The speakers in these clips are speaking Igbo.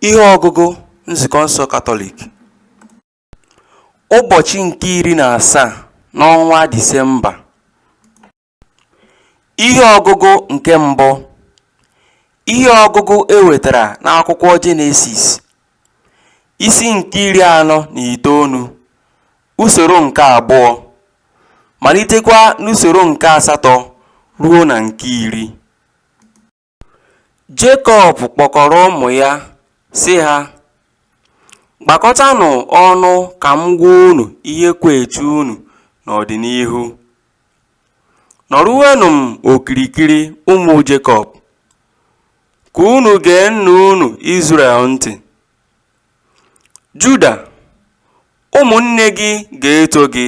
Ihe ọgụgụ Nzukọ nsọ Katọlik. Ụbọchị nke 17 n'ọnwa Disemba. Ihe ọgụgụ nke mbụ. Ihe ọgụgụ e wetara n'akwụkwọ Jenesis, isi nke 49, usoro nke abụọ, malitekwa n'usoro nke asatọ ruo na nke iri. Jekọb kpọkọrọ ụmụ ya sị ha, Gbakọtanụ ọnụ ka m gwa unu ihe kweeche unu n'ọdịnihu. Nọruwenụ m okirikiri ụmụ Jekọb, ka unu gee nna unu Izrel ntị. Juda, ụmụnne gị ga-eto gị.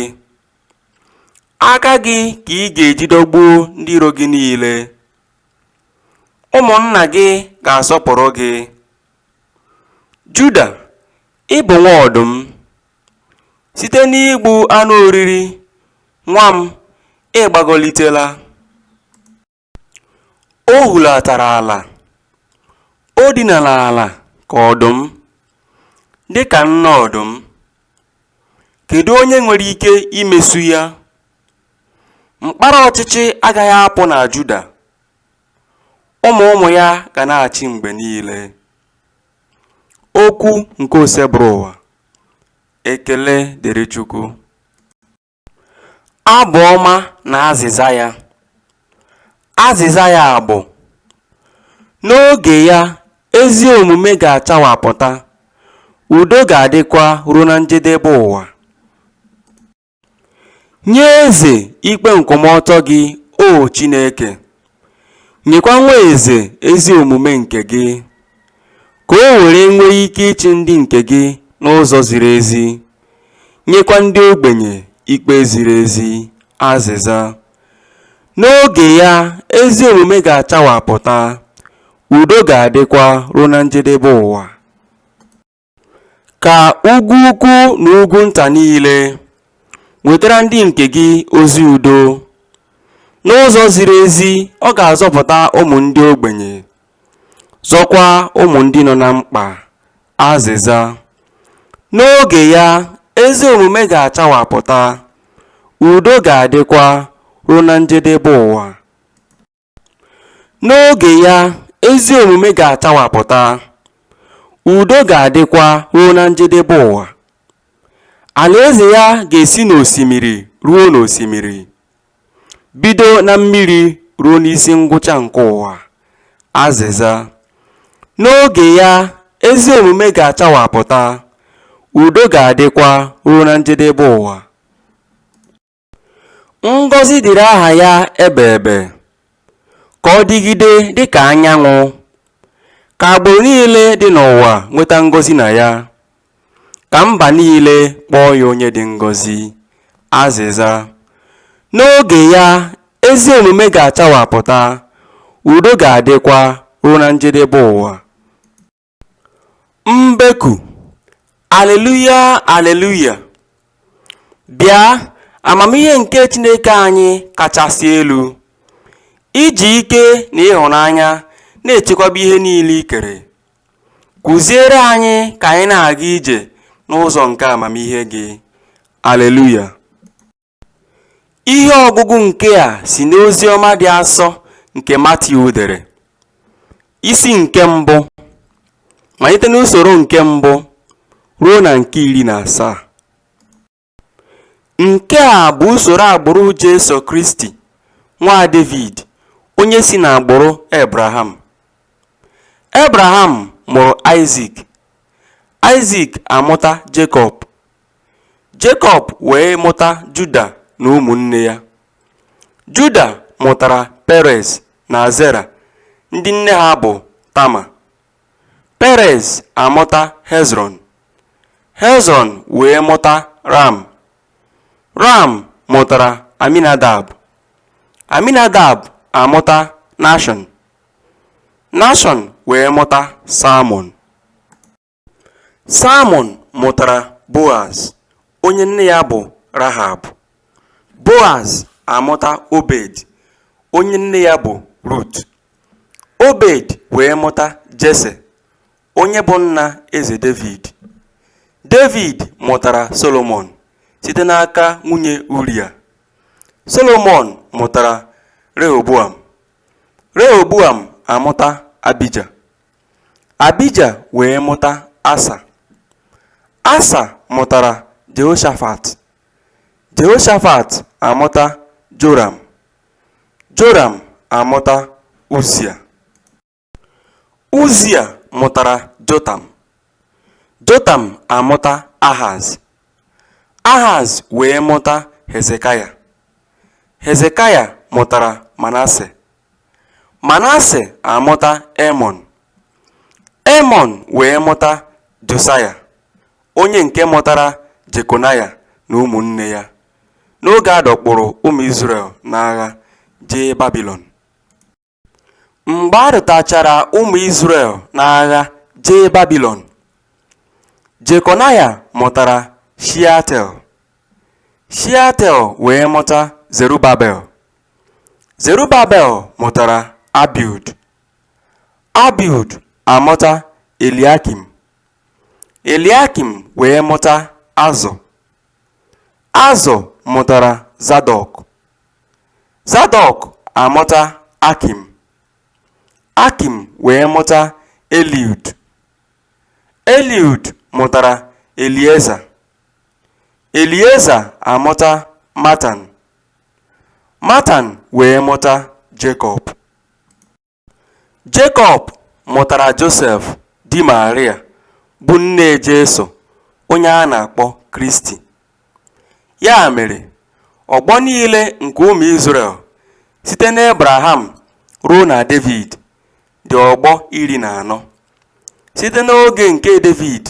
Aka gị ka ị ga-eji dọgbuo ndị iro gị niile. Ụmụnna gị ga-asọpụrụ gị. Juda, ị bụ nwa ọdụm. Site n'igbu anụ oriri, nwa m, ị gbagolitela. O hulatara ala, o dinara ala ka ọdụm, dị ka nne ọdụm. Kedụ onye nwere ike imesu ya? Mkpara ọchịchị agaghị apụ na Juda. Ụmụ ụmụ ya ga na-achị mgbe niile. Okwu nke Osebụrụwa. Ekele dịrị Chukwu. Abụ ọma na azịza ya. Azịza ya bụ: N'oge ya ezi omume ga-achawapụta, udo ga-adịkwa ruo na njedebe ụwa. Nye eze ikpe nkwụmọtọ gị, O Chineke, nyekwa nwa eze ezi omume nke gị, ka o were nwee ike ịchị ndị nke gị n'ụzọ ziri ezi, nyekwa ndị ogbenye ikpe ziri ezi. Azịza. N'oge ya ezi omume ga-achawapụta, udo ga-adịkwa ruo na njedebe ụwa. Ka ugwu ukwu na ugwu nta niile wetara ndị nke gị ozi udo. N'ụzọ ziri ezi ọ ga-azọpụta ụmụ ndị ogbenye, zọkwaa ụmụ ndị nọ na mkpa. Azịza. N'oge ya ezi omume ga-achawapụta, udo ga-adịkwa ruo na njedebe ụwa. N'oge ya ezi omume ga-achawapụta, udo ga-adịkwa ruo na njedebe ụwa. Alaeze ya ga-esi n'osimiri ruo n'osimiri, bido na mmiri ruo n'isi ngwụcha nke ụwa. Azịza. N'oge ya ezi omume ga-achawapụta, udo ga-adịkwa ruo na njedebe ụwa. Ngọzi dịrị aha ya ebeebe, ka ọ dịgide dịka anyanwụ, ka agbụrụ niile dị n'ụwa nweta ngọzi na ya, ka mba niile kpọọ ya onye dị ngọzi. Azịza. N'oge ya ezi omume ga-achawapụta, udo ga-adịkwa ruo na njedebe ụwa. Mbeku, Aleluya, Aleluya. Bịa, amamihe nke Chineke anyị kachasị elu. I ji ike na ịhụnanya na-echekwaba ihe niile i kere. Kụziere anyị ka anyị na-aga ije n'ụzọ nke amamihe gị. Aleluya. Ihe ọgụgụ nke a si n'oziọma dị asọ nke Matiu dere, isi nke mbụ, malite n'usoro nke mbụ ruo na nke 17. Nke a bụ usoro agbụrụ Jesu Kristi, nwa Devid, onye si n'agbụrụ Ebraham. Ebraham mụrụ Aịzik, Aịzik amụta Jekọb, Jekọb wee mụta Juda na ụmụnne ya. Juda mụtara Perez na Zera ndị nne ha bụ Tama. Perez amụta Hezrọn, Hezrọn wee mụta Ram. Ram mụtara Aminadab, Aminadab amụta Nashọn, Nashọn wee mụta Salmọn. Salmọn mụtara Boaz, onye nne ya bụ Rahab. Boaz amụta Obed, onye nne ya bụ Rut. Obed wee mụta Jese. onye bụ nna eze Devid. Devid mụtara Solomọn site n'aka nwunye Uria. Solomọn mụtara Rehoboam, Rehoboam amụta Abija, Abija wee mụta Asa. Asa mụtara Jehoshafat, Jehoshafat amụta Joram, Joram amụta Uzia. Uzia mụtara Jotam, Jotam amụta Ahaz, Ahaz wee mụta Hezekaya, Hezekaya mụtara Manase, Manase amụta Emọn, Emọn wee mụta Josaya, onye nke mụtara Jekonaya na ụmụnne ya, n'oge a dọkpụrụ ụmụ Izrel n'agha jee Babilọn. Mgbe a dọtachara ụmụ Izrel n'agha jee Babilọn, Jekonaya mụtara Shealtiel, Shealtiel wee mụta Zerubabel, Zerubabel mụtara Abiud, Abiud amụta Eliakim, Eliakim wee mụta Azọ, Azọ mụtara Zadọk, Zadọk amụta Akim, Akim wee mụta Eliud, Eliud mụtara Elieza, Elieza amụta Matan, Matan wee mụta Jekọb. Jekọb mụtara Josef di Maria bụ nne Jesu onye a na-akpọ Kristi. Ya mere, ọgbọ niile nke ụmụ Izrel site n'Ebraham ruo na Devid dị ọgbọ 14. Site n'oge nke Devid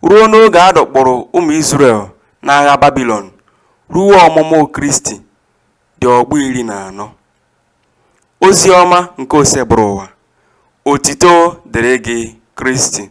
ruo n'oge a dọkpụrụ ụmụ Izrel n'agha Babilọn ruo ọmụmụ Kristi dị ọgbọ 14. Ozi ọma nke Osebụrụwa. Otito dịrị gị Kristi.